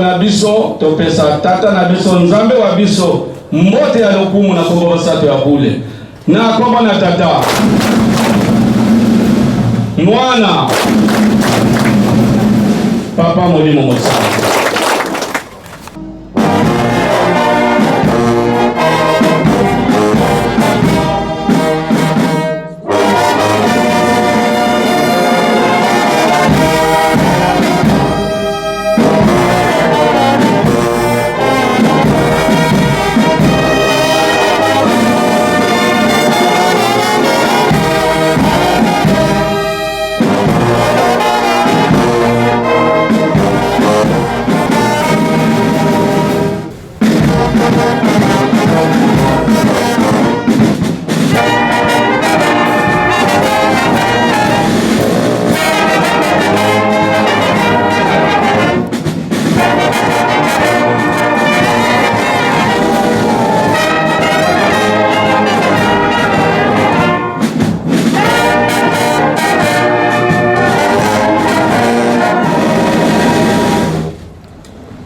na biso topesa Tata na biso Nzambe wa biso mbote ya lokumu na kombo basato ya bule na kombo na Tata, Mwana, Papa Molimo Mosantu.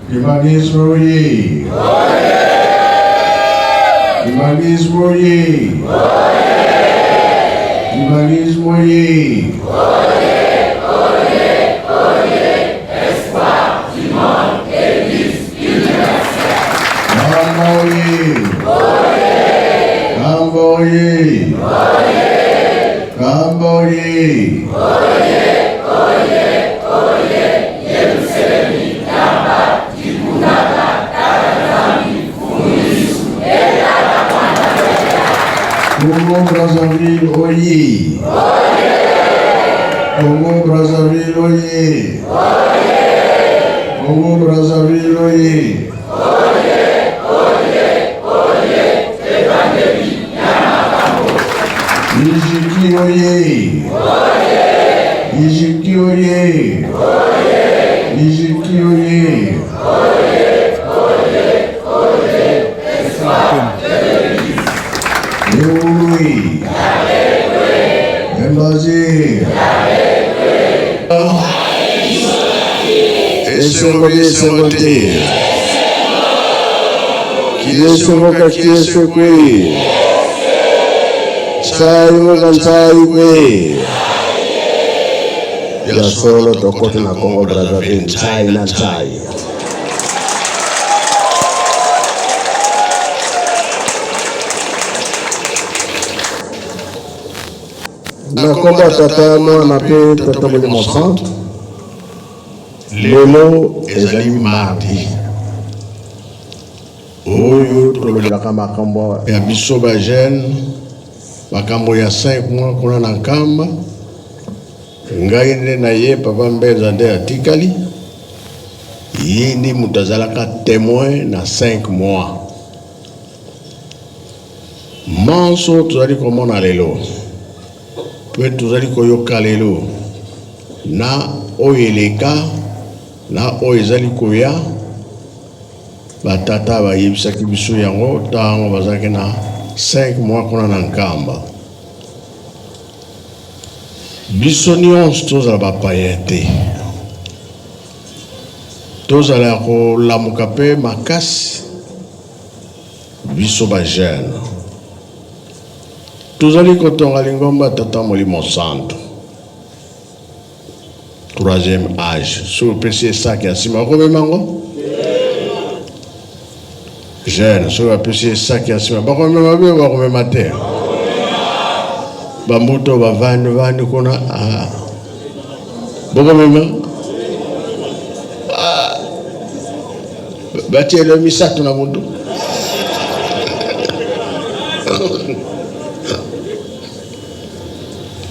Kimbanguisme oye! Kimbanguisme oye! Kimbanguisme oye! Kamba oye! Kamba oye! Kamba oye! Congo Brazzaville oye! Congo Brazzaville oye! Congo Brazzaville oye! Ijiki oye! Ijiki oye! Ijiki oye! Eului! Embazi! Esengo bi esengo te. Kieso moka kieso kwe. Ntsai moka ntsai kwe. Ya solo tokoti na Congo Brazzaville ntsai na ntsai. Na nkombo ya Tata, Mwana mpe Tata Molimo Santu. Lelo ezali mardi oyo tolobelaka makambo ya biso ba jeune, makambo ya 5 mois kuna na Nkamba. Ngai nde na ye papa Mbenza nde atikali, ye nde moto azalaka temoin na 5 mois. Manso tozali komona lelo mpe tozali koyoka lelo na oyo eleka na oyo ezali koya, batata bayebisaki biso yango ntango bazalaki na 5 mois kuna na Nkamba. Biso nyonso tozala bapaya te, tozala ya kolamuka mpe makasi. Biso ba jeune tozali kotonga lingomba Tata Molimo Santu troisième age. Soki opesi ye saki ya nsima okomema yango jeune, soki bapesi ye saki ya nsima bakomema be bakomema te. Bambuto bavandi vandi kuna ah. Bokomema ah. Batielo misato na motu.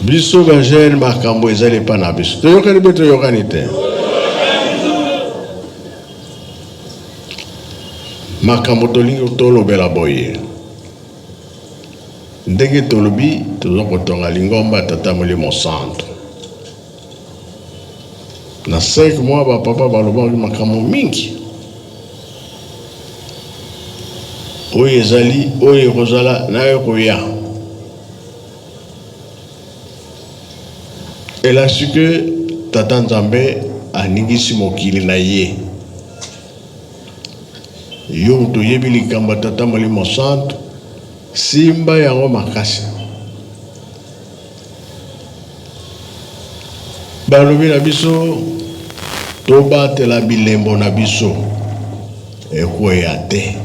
Biso ba jeune makambo ezali epa na biso. Toyokani mpe toyokani te. Makambo tolingi tolobela boye. Ndenge tolobi toza kotonga lingomba ya Tata Molimo Santu. Na 5 mois ba papa balobaki makambo mingi oyo ezali oyo ekozala na oyo ekoya. Elakisi ke Tata Nzambe aningisi mokili na ye. Yo moto oyebi likambo ya Tata Molimo Santu, simba yango makasi. Balobi na biso tobatela bilembo na biso ekweya te,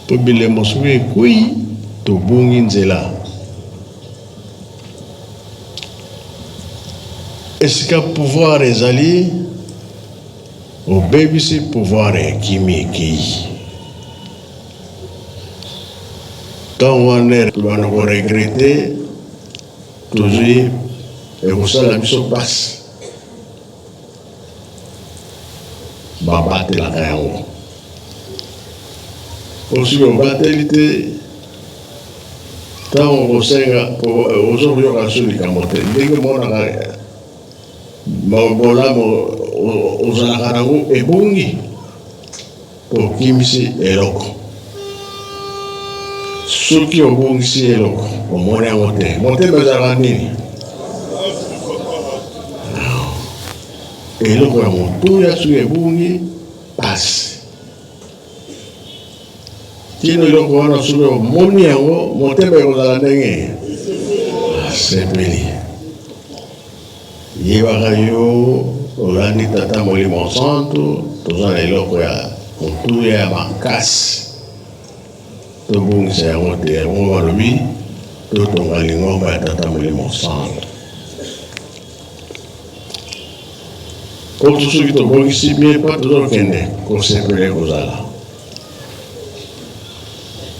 po bilembo soki ekweyi tobungi nzela. Esika pouvoir ezali, obebisi pouvoir ekimi ekeyi. Ntango wana tobanda ko regretter, tozwi ekosala biso mpasi. Babatelaka yango. Po soki obateli te, ntango okosenga, ozo koyoka lisusu likambo te. Ndenge omonaka bolamu ozalaka nango ebongi, po okimisi eloko. Soki obungisi eloko, omoni yango te, motema ezalaka nini? Eloko ya motuya soki ebungi, pasi. Kino eloko wana soki omoni yango, motema ekozala ndenge asepeli. Yebaka yo olandi Tata Molimo Santu, toza na eloko ya motuya ya makasi, tobungisa yango te. Yango balobi totonga lingomba ya Tata Molimo Santu. Po soki tobongisi bien pa tozokende kosepela ekozala.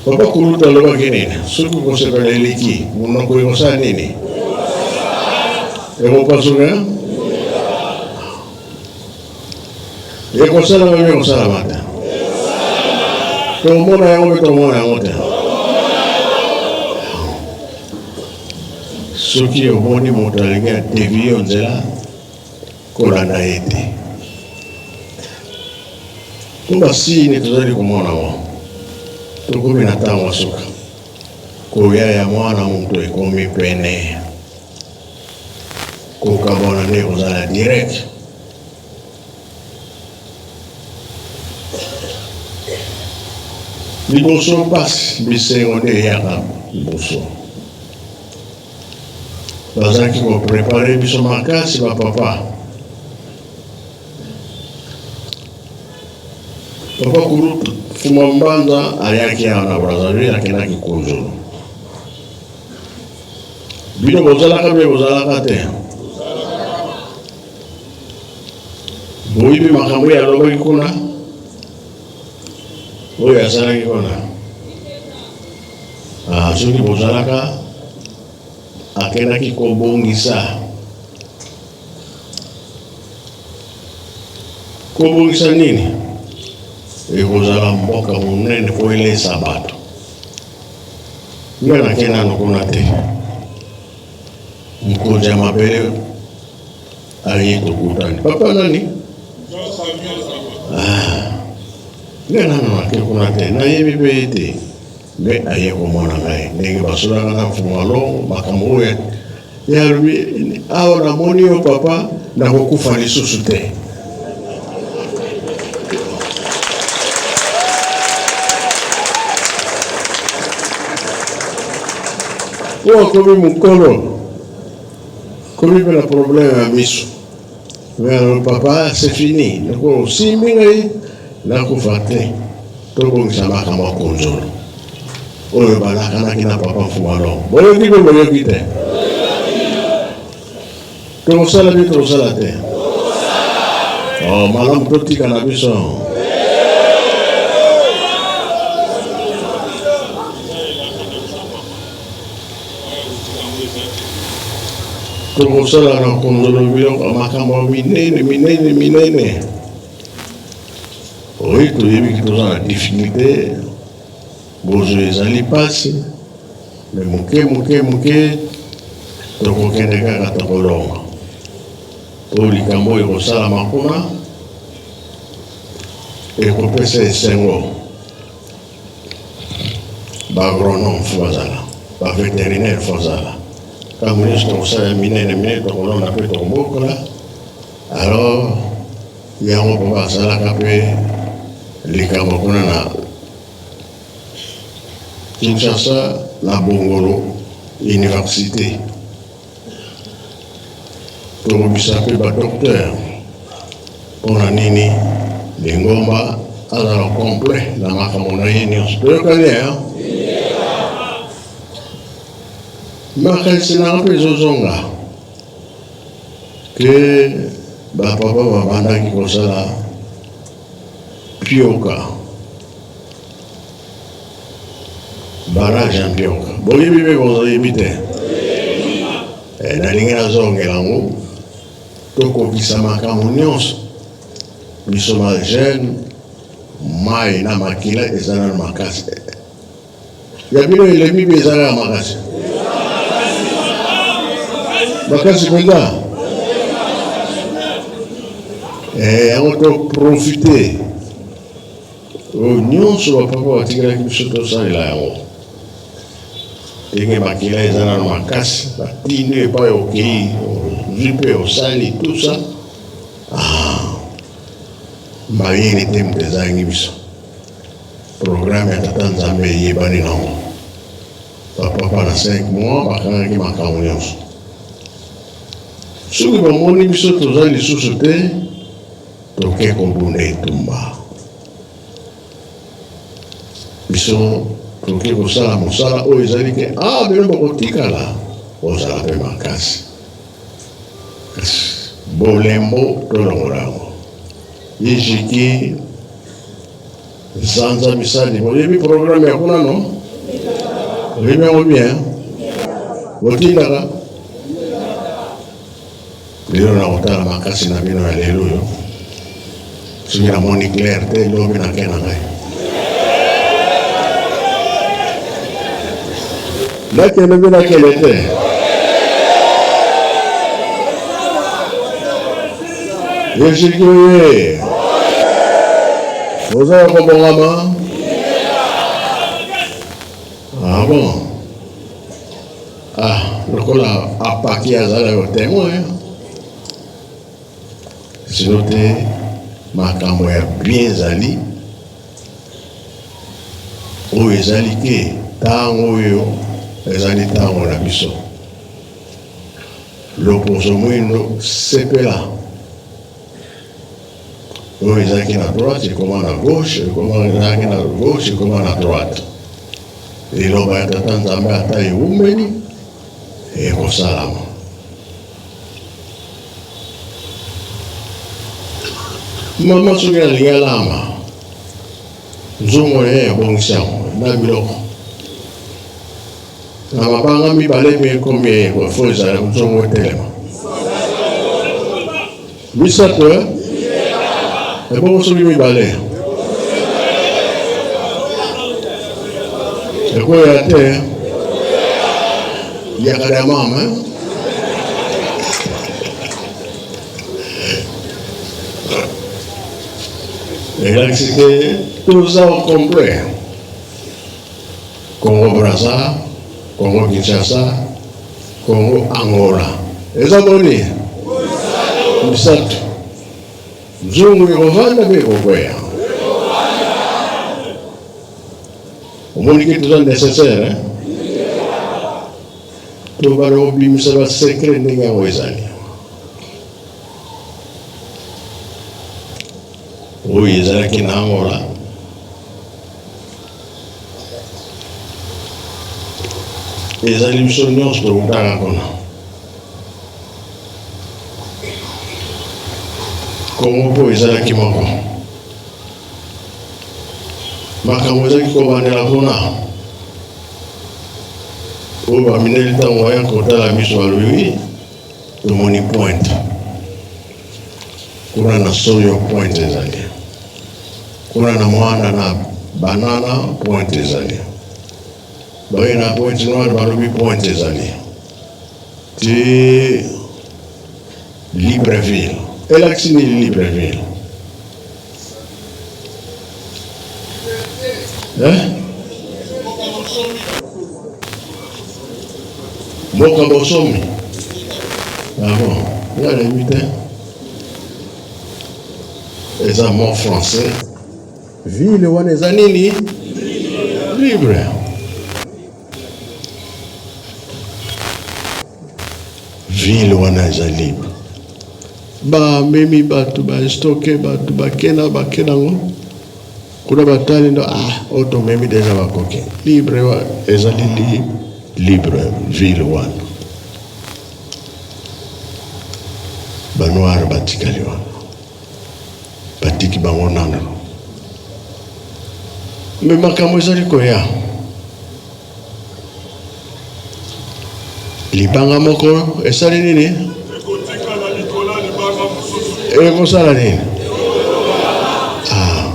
Papa Kulutu alobaki nini? Soki kosepela eleki, monoko ekosala nini? Ekopasuka? Ekosalama mpe ekosalama te. Tomona yango mpe tomona yango te. Soki omoni moto alingi adevie yo nzela, kolanda ye te. Po basini tozali komona yango, tokomi na ntango ya suka. Koya ya mwana moto ekomi pene. Kokabwana nde ekozala direct. Liboso mpasi, bisengo nde eyaka liboso. Bazalaki ko preparer biso makasi ba papa. Papa Kulutu Fuma Mbanza ayaki awa na Brazzaville, akendaki Kunzulu. Bino bozalaka mpe bozalaka te? Boyebi makambo oyo alobaki kuna, oyo asalaki kuna? Ah, soki bozalaka, akendaki kobongisa. Kobongisa nini? Ekozala mboka monene mpo elesa bato. Nga nake nano kuna te. Mokonzi ya mabele aye tokutani. Papa nani? Ah, nga nano nake kuna te, nayebi mpe ye te. Me aye komona ngai ndenge basolaka na Mfumu Alongo makambo oyo ye alobi awa namoni yo papa, nakokufa lisusu te. Oyo akomi mokolo, komi mpe na problème ya miso. Mais alors papa, c'est fini. Lokola osimbi ngai, nakufa te. Tobongisa makambo ya konzolo oyo balakanaki na papa Mfumalongo. Boyoki mpe boyoki te? Tokosala mpe tokosala te? Oh, malamu totika na biso. Tokosala na konzolo biloko makambo minene minene minene. Oui, toyebi ki toza na difficulté, bozwi ezali mpasi, me moke moke moke tokokende kaka tokolonga. Po likambo oyo ekosalama kuna ekopesa esengo. Ba agronome fo bazala, ba veterinaire fo bazala, ntango nyonso tokosala minene minene, tokolonda mpe tokobokola. Alors yango mpo basalaka mpe Likambo kuna na Kinshasa na Bongolo universite. Tokobisa mpe ba docteur mpo na nini lingomba azala complet na makambo na ye nyonso. Toyokani eh? Makanisi na nga mpe ezozonga ke bapapa babandaki kosala pioka barrage ya mpioka boyebi mpe boyebi te eh, nalingi nazongela yango tokokisa makambo nyonso biso ba jeune mai na makila eza nano makasi ya bino elembi mpe eza kaka makasi makasi mpenza eh, yango toprofite oyo nyonso bapapa batikelaki biso tosalela yango ndenge makila eza nano makasi batindi epai okei ozwi mpe osali tout ça ah, mayele te moto ezangi biso Programme ya tata Nzambe eyebani nango. Ba papa na 5 mois bakangaki makambo nyonso. Soki bamoni biso toza lisusu te, toke kobunda etumba. Biso toke kosala mosala oyo ezali ke ah bino bokotikala bozala mpe makasi. Kasi bolembo tolongola yango. Ijiki Zanza misali, boyebi programme ya kuna no? Oyebi yango bien? Botindaka? Lelo nakotala makasi na bino ya lelo oyo. Soki namoni clair te, lobi nake na ngai. Nakende mpe nakende te. Yesu oye! Oza ya kobongama? Ah bon? Ah, lokola apaki azala yo témoin. Sino te makambo ya bien ezali oyo ezali ke ntango oyo ezali ntango na biso. Loposo mwindo sepela. Oyo ezalaki na droite ekoma na gauche, ekoma ezalaki na gauche ekoma na droite. Liloba ya Tata Nzambe ata ewumeli ekosalama. Mama soki alingi alamba nzungu ye abongisi yango na biloko Na mabanga mibale mikomi eye fo ezala nzongo etelema. Misato eh? Ebongo soki mibale ekoya te yaka ya mama eh? Elakisi te toza au complet. Congo Brazza, Congo Kinshasa, Congo Angola. Eza boni? Misato. Nzungu ekovanda mpe ekokweya. Omoni ke toza nécessaire hein? Tobanda kobimisa ba secret ndenge yango ezali. Oyo ezalaki na Angola ezali biso nyonso tokutaka kuna. Kongo mpo ezalaki moko, makambo ezalaki kobandela kuna. Oyo bamindeli ntango baya kotala biso balobi tomoni pointe kuna na soyo pointe ezali kuna na mwana na banana pointe ezali baye na pointe noire balobi pointe ezali ti Libreville elakisi nini Libreville eh? Mboka bosomi ah bon nga nayebi te eza mot français. Ville wana eza nini? Libre. Ville wana eza libre. Bamemi bato, baestoke bato, bakena bakena yango kuna, batali ndo ah, oyo tomemi deja bakoki libre, ezali li, libre ville wana. Banoire batikali wana, batiki bango nano, me makambo ezali koya. Libanga moko esali nini? Ekosala nini? Ah.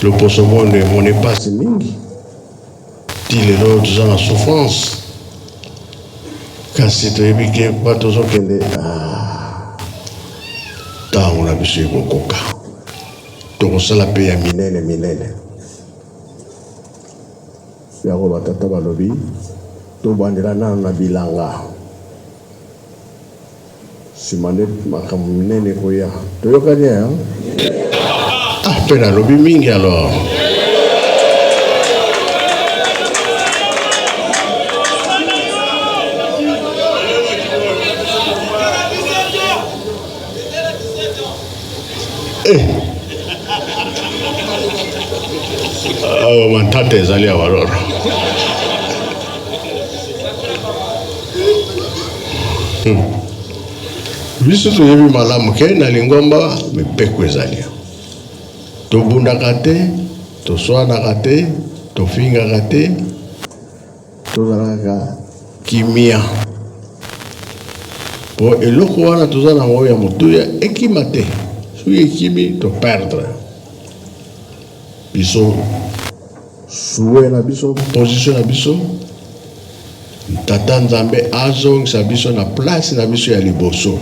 Loposo mondo emoni mpasi mingi, ti lelo toza na souffrance, kasi toyebi ke pa tozokende, ntango na biso ekokoka, tokosala mpe ya minene minene. Yango batata balobi tobandela nano na bilanga, nsima nde makambo minene ekoya. Toyokani? Ah, mpe nalobi mingi alors. Eh. Awa matata ezali awa loro. Biso toyebi malamu ke na lingomba mibeko ezali. Tobundaka te, toswanaka te, tofingaka te, tozalaka kimia. Po eloko wana toza nango ya motuya ekima te. Soki ekimi, toperdre. Biso souhait na biso, position na biso, Tata Nzambe azongisa biso na place na biso ya liboso.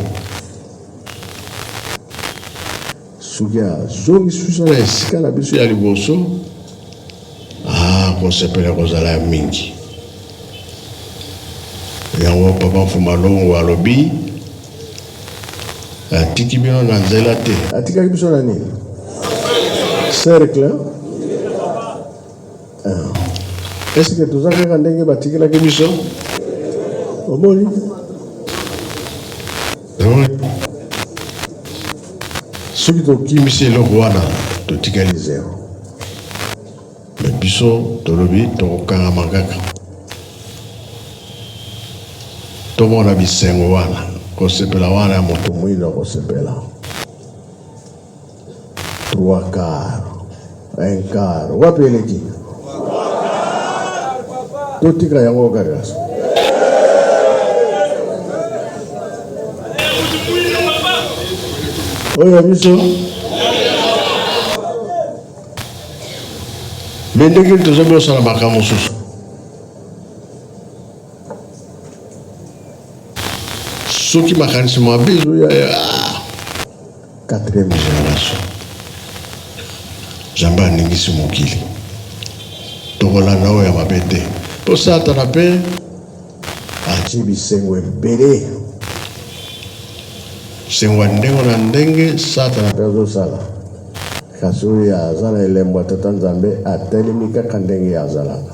Soki azongisi biso na esika na biso ya liboso, ah, kosepela kozala ya mingi. Yango Papa Mfumalongo alobi atiki bino na nzela te. Atikaki biso na nini? Cercle. Ah. Est-ce que toza kaka ndenge batikelaki biso? Omoni? Soki tokimisi eloko wana, totikali zero. Me biso tolobi tokokangama kaka, tomona bisengo wana, kosepela wana ya moto mwindo akosepela. Trois quart, un quart, wapi eleki? Totika yango kaka. Oyo ya biso me ndenge tozobosana makambo mosusu. Soki makanisi mabe ezoya, quatrième génération, Nzambe aningisi mokili, tokolanda oyo ya mabe te, mpo Satana mpe atie bisengo ebele, sengo ya ndenge na ndenge Satana mpe azosala. Kasi oyo aza na elembo ya Tata Nzambe atelemi kaka ndenge azalaka.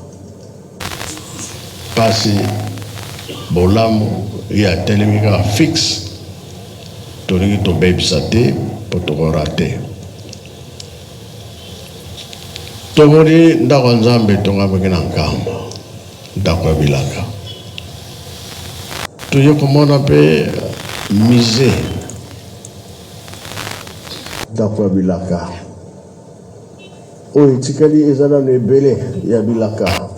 Pasi, bolamu, ye atelemi kaka fixe. Tolingi tobebisa te mpo tokorate. Tomoni ndako ya Nzambe etongamaki na Nkamba, ndako ya bilaka. Toye komona mpe musée ndako ya bilaka oyo etikali eza nano ebele ya bilaka.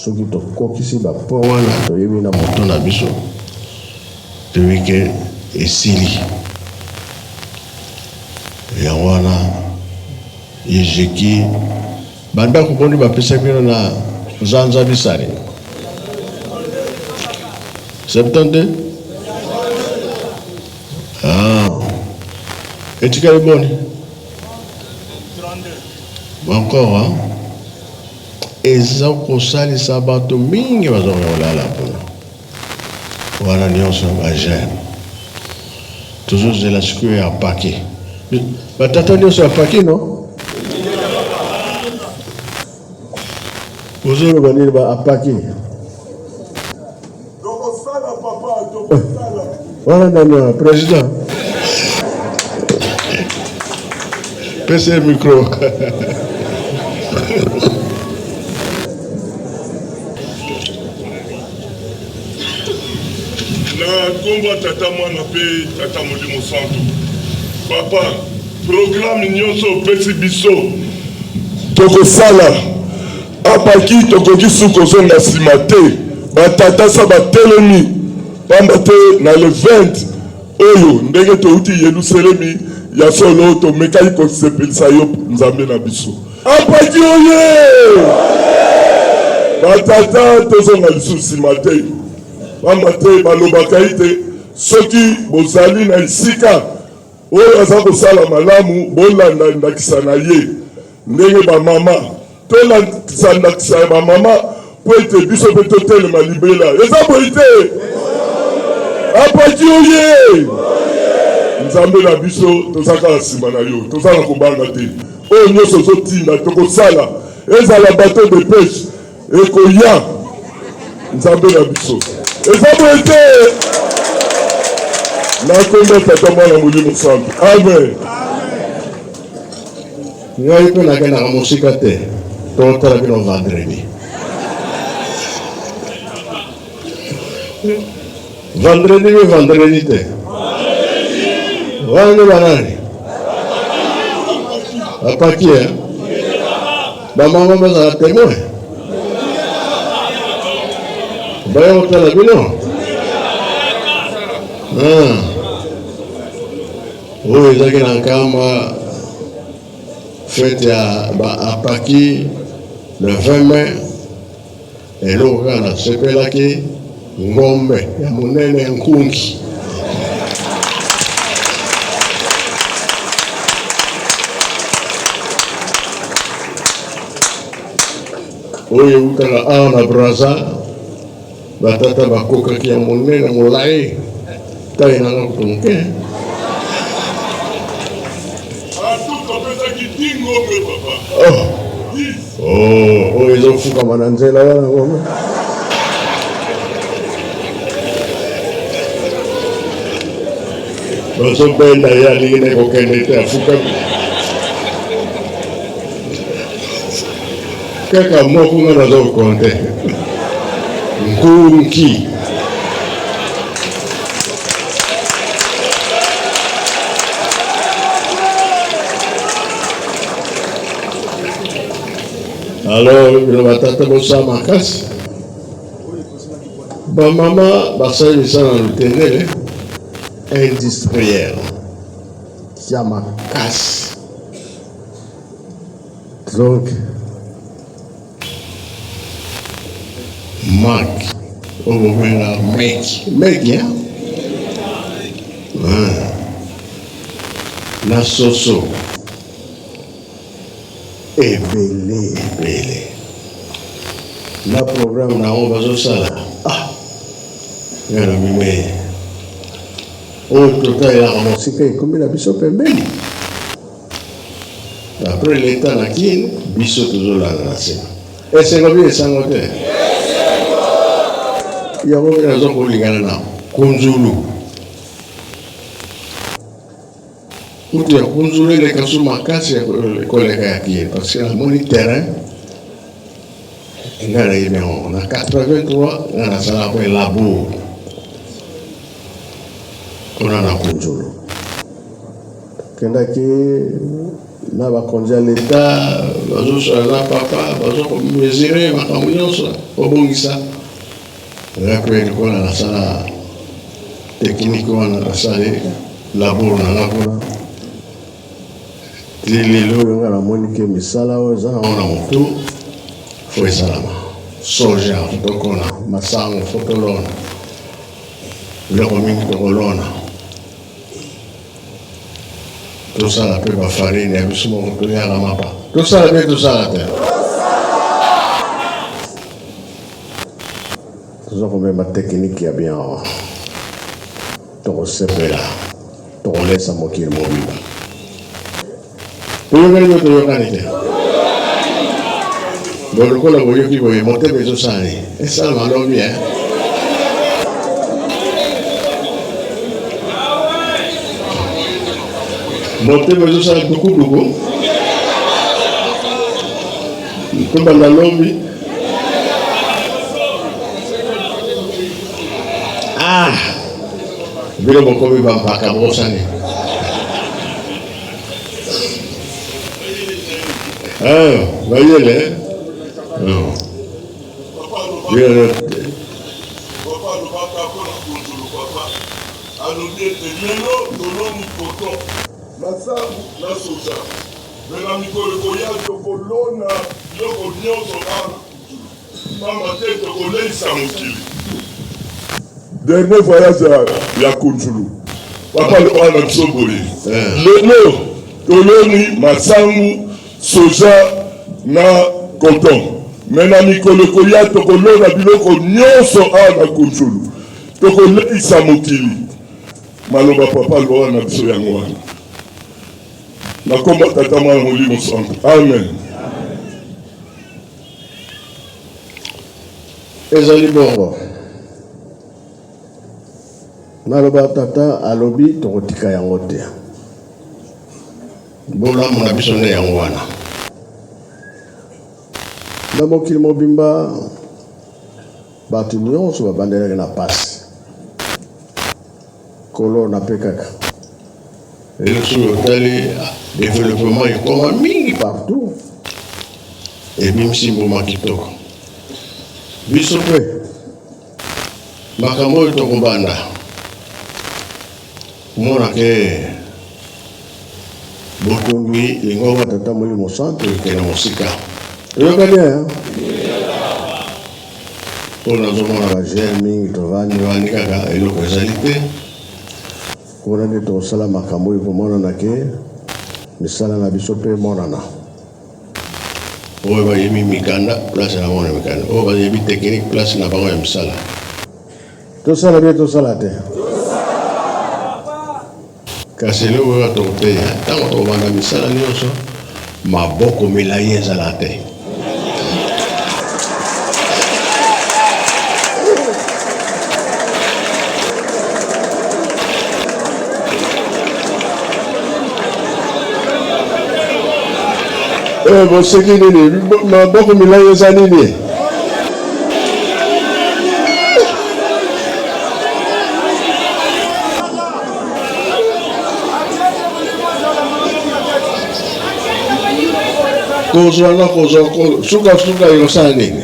Soki tokokisi bapoint wana, toyebi na moto na biso, toyebi ke esili. Yango wana yejeki bandako boni bapesaki bino na Nzanza Bisari? 72. Ah. Etikali boni encore, hein? Eza kosalisa bato mingi bazokoya kolala kuna wana nyonso, bajeune. Tozozela sikoyo ya pake. Batata nyonso ya pake no? Bozoloba nini ba apaki? Wana nani wana president? Pesa ye micro. Na nkombo ya Tata, Mwana mpe Tata Molimo Santu. Papa, programme nyonso opesi biso tokosala apaki, tokoki su kozonga nsima te. Batata sa batelemi pamba te na le 20 oyo ndenge touti Yelusalemi ya solo tomekaki kosepelisa yo Nzambe na biso. Apaki oye! Batata tozonga lisusu nsima te. Pamba te balobaka ete soki bozali na esika oyo aza kosala malamu, bolanda ndakisa na ye. Ndenge bamama, tolandisa ndakisa ya bamama mpo ete biso mpe totelema libela. Eza boye te? Apaki oye! Nzambe na biso, toza kaka nsima na yo, toza na kobanga te. Oyo nyonso ozotinda tokosala, ezala bateau de pêche ekoya. Nzambe na biso, eza boye te? Na kombo Tata, Mwana, Molimo Santu, amen. Ngai mpe nakendaka mosika te, totala bino vendredi. Vendredi mi vendredi te. Wana nde banani? Bapaki eh? Bamama bazala temoin. Baya kotala bino. Ah. Oyo ezalaki na Nkamba fete ya ba apaki le 20 mai. Eloko kaka nasepelaki ngombe ya monene ya nkungi. Oyo eutaka awa na Brazza, batata bakokaki ya monene molai tai nanga kutu moke. Oh. Oh, oyo ezofukama na nzela wana ngombe. Bazobenda ye alingi na kokende te, afukami kaka moko nga naza kokonte nkunki. Alors bino batata bosala makasi, bamama basali misala na lutendele industriel ya makasi. Donc Mark oyo bobenga meki meki hein? Na soso ebele ebele na programme na yango bazosala. Ah, nga na mimei oyo totalelaka mosika ekomi na biso pembeni. Après l'etat na Kin, biso tozolanda na nsima. Esengo bino esango te? Yango mpe naza kolingana na Kunzulu. Kutu ya Kunzulu eleka so makasi ya koleka ya Kin parce que namoni terrain ngai nayebi yango. Na 83 ngai nasalaka mpe labour kuna na Kunzulu. Kendaki na bakonzi ya leta, bazosala na papa, bazokomesure makambo nyonso kobongisa. Nga mpe lokola nasala tekinike wana, nasali labour na nga kuna ti lelo oyo. Nga namoni ke misala oyo eza nango na motu fo esalama. Soja fo tokona, masango fo tolona, biloko mingi tokolona. Tosala mpe bafarine ya biso moko, toyaka mapa. Tosala mpe tosala te, toza komema tekinike ya bien awa, tokosepela. Tokolesa mokili mobimba. Toyokani to toyokani te? Bon, lokola boyoki boye, motema ezosala nini? Esalama lobi, eh? Motema ezosala dukuduku. Tobanda lobi. Ah! Bino bokomi bampaka bosani. Ah, bayele. Non. Papa alobaka mpo na konzolo papa alobi ete lelo toloni coton masangu na soja me na mikolo ekoya tokolona biloko nyonso awa na konzolo Pamba te tokoleisa mokili. Dernier voyage ya, ya Kunzulu. Papa aloba na biso boye. Eh. Lelo toloni masangu, soja na coton. Me na mikolo ekoya tokolona biloko nyonso awa na Kunzulu. Tokoleisa mokili. Maloba papa aloba na biso yango wana. Na kombo Tata Mwana Molimo Santu. Amen. Ezali bongo. Maloba tata alobi tokotika yango te. Bolamu na biso nde yango wana. Na mokili mobimba bato nyonso babandelaki na pasi. Kolona pe kaka. Lelo soki otali developpement ekoma mingi partout ebimisi mbuma kitoko. Biso pe makambo oyo tokobanda komona ke botongi lingomba Tata Molimo Santu ekende mosika. Toyokani eh? Mpo nazomona ba jeune mingi tovandi vandi kaka eloko ezali te. Kuna nde tokosala makambo oyo ekomonana ke misala na biso mpe emonana. Oyo bayebi mikanda place na bango na mikanda, oyo bayebi technique place na bango ya misala. Tosala bien tosala te? Kasi eloko kaka tokoteya ntango tokobanda misala nyonso, maboko milai ezala te. Eh, boseki nini? Maboko milai eza nini? Kozwa na kozwa suka suka ekosala nini?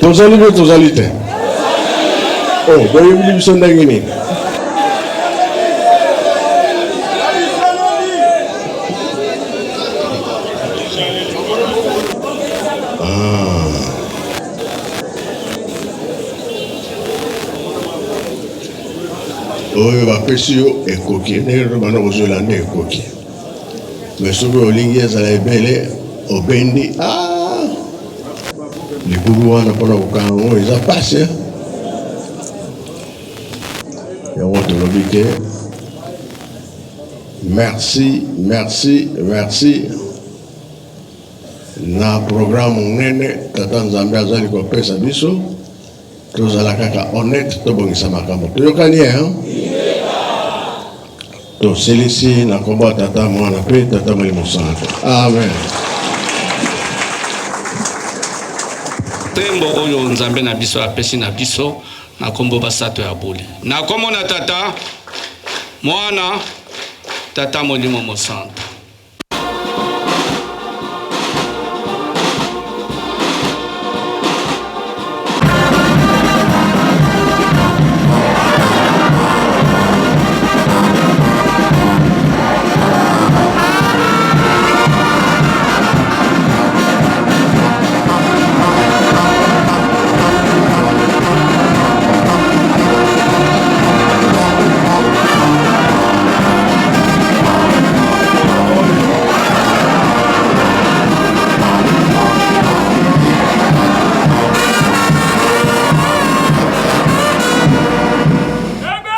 Tozali mpe tozali te. Oh, boyebi biso ndenge nini? Oyo bapesi yo ekoki ndenge tobanda kozwela nde ekoki me soki olingi ezala ebele obendi ah! libulu wana mpona kokanga yango eza mpasi eh? Yango tolobi ke merci merci merci na programme monene tata Nzambe azali kopesa biso. Tozala kaka honnête, tobongisa makambo. Toyokani hein? Tosilisi na kombo ya Tata, Mwana mpe Tata Molimo Santo. Amen. Nkembo oyo Nzambe na biso apesi na biso na kombo basato ya bule. Na kombo na Tata, Mwana, Tata Molimo Mosanto.